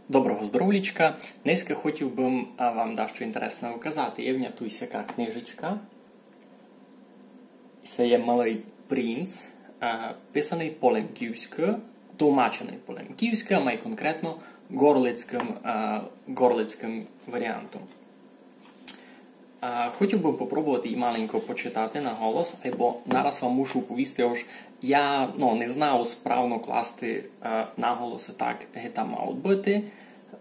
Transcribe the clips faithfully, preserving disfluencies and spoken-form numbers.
Доброго здоровлічка. Днеска хотїв бым, а, вам дашто інтересне указати. Є в ня туй сяка книжечка. Се є Малый принц, а, писаный по лемківскы, толмаченый по лемківскы, а май конкретно горлицкым, а, горлицкым варіантом. А, хотїв бым попробовати її маленько почитати на голос, айбо нараз вам мушу повісти, ож я, ну, не знав справно класти, е, наголосы так, ги там мають быти,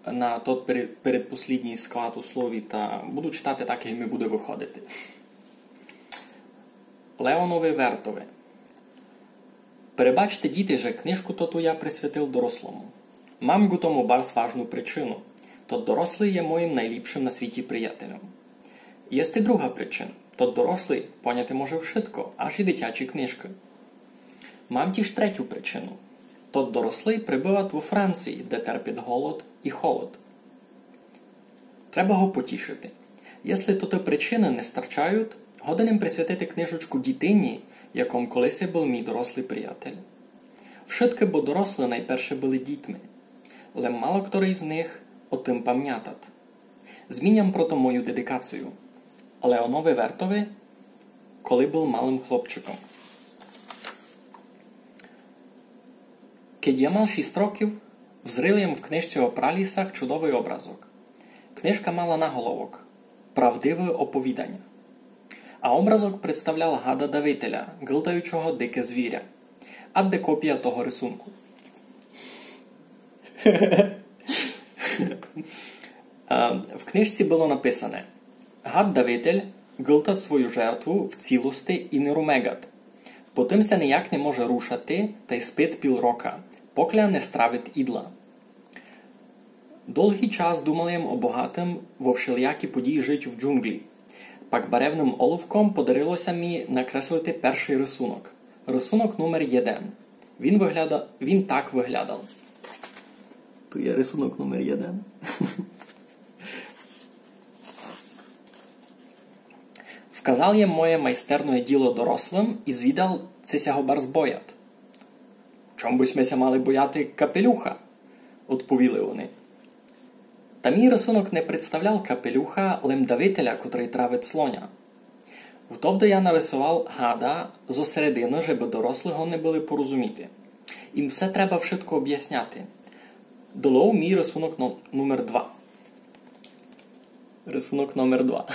на тот пере-, передпослїднїй склад у слові, та буду читати так, як ми буде выходити. Леонови Вертови. Перебачте, дїти, же книжку тоту я присвятил дорослому. Мам ґу тому барз важну причыну. Тот дорослый є моїм найлїпшым на світї приятельом. Єст и друга причына. Тот дорослый поняти може вшытко, аж и дитячі книжкы. Мам тїж третю причыну. Тот дорослый пребыват во Франциі, де терпит голод и холод. Треба го потїшыти. Єсли тоты причыны не старчають, годен им присвятити книжечку дїтинї, яком колиси был мій дорослый приятель. Вшыткы бо дорослы найперше были дїтьми. Лем мало хтори з них о тым памнятат. Зміням прото мою дедикацію. Леонови Вертови, коли был малым хлопчиком. Кедь я мал шіст років, взрил єм в книжці о пралісах чудовый образок. Книжка мала наголовок «Правдиве оповіданя». А образок представлял гада-давителя, ґылтаючого дике звіря. А де копія того рисунку? Е, в книжці было написане: «Гад-давитель ґылтат свою жертву в цілости и не румегат. Потым ся нияк не може рушати, тай спит піл рока, покля не стравит идла». Долгий час думал єм о богатым во вшелиякі подїї житю в джунґлї. Пак баревным олувком подарило ся мі накреслити першый рисунок. Рисунок номер єден. Він выгляда-, він так выглядал. Ту є рисунок номер єден. Вказал єм моє майстерноє дїло дорослым и звідал, ци ся го барз боят. «Чом бы сьме ся мали бояти капелюха?» — одповіли они. Та мій рисунок не представлял капелюха, лем давителя, котрый травит слоня. Втовды я нарисовал гада зо середины, жебы дорослы го не были порозуміти. Им все треба вшытко обясняти. Долов мій рисунок но-, номер два. Рисунок номер два.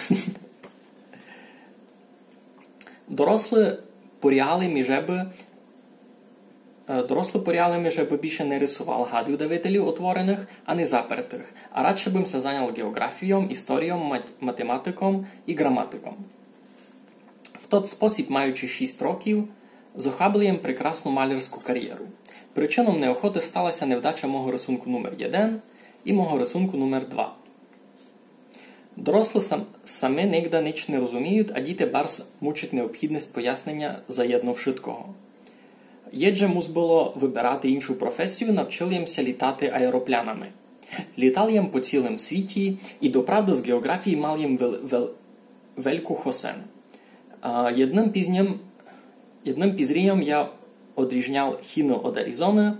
Дорослы поряли ми, жебы, е, дорослы поряли ми, жебы більше не рисовал гадів-давителів отвореных, ани запертых, а радше бым ся занял ґеоґрафійом, історійом, мат-, математиком и ґраматиком. В тот спосіб, маючи шіст років, зохабил єм прекрасну малярську карєру. Причыном неохоты стала ся невдача мого рисунку номер єден и мого рисунку номер два. Дорослы сам-, самы нигда нич не розуміют, а дїти барз мучит необхідность поясненя заєдно вшыткого. Єдже мус было выбирати иншу професію, навчил єм ся лїтати аероплянами. Лїтал єм по цілым світї и доправды з ґеоґрафії мал єм вел-, вел-, вельку хосен. А, єдным пізньом, єдным пізріньом я одріжнял Хіну од Аризоны,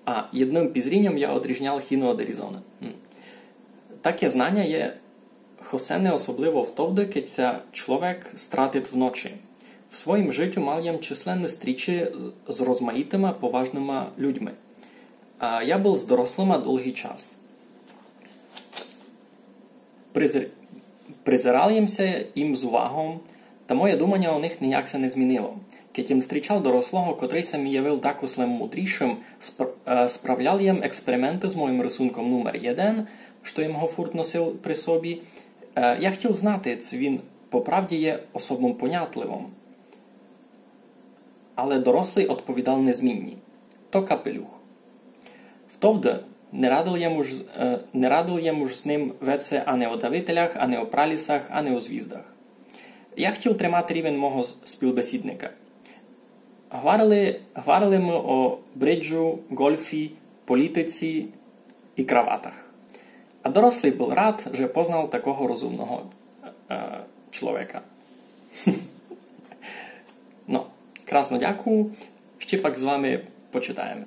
а, єдным пізріньом я одріжнял Хіну од Аризоны. М. Таке знаня є хосене особливо втовды, кедь ся чловек стратит в ночи. В своїм житю мал єм численны стрічи з, з розмаїтыма поважныма людьми. А я был з дорослыма долгий час. Призир-, призирал єм ся им з увагом, та моє думаня о них нияк ся не змінило. Кедь єм стрічал дорослого, котрый ся мі явил дакус лем мудрішым, спр-, е, справлял єм експерименты з моїм рисунком номер єден, што єм го фурт носил при собі. Е, я хтіл знати, ци він по правді є особом понятливом. Але дорослый одповідал незмінні: «То капелюх». Втовды не радил єм уж, е, не радил єм уж з ним веце ани о давителях, ани о пралісах, ани о звіздах. Я хтіл тримати рівень мого с-, співбесідника. Гварили, гварили мы о бриджу, ґольфі, політиці и краватах. А дорослый был рад, же познал такого розумного, е, чловека. Но, красно дякую. Ще пак з вами почитаєме.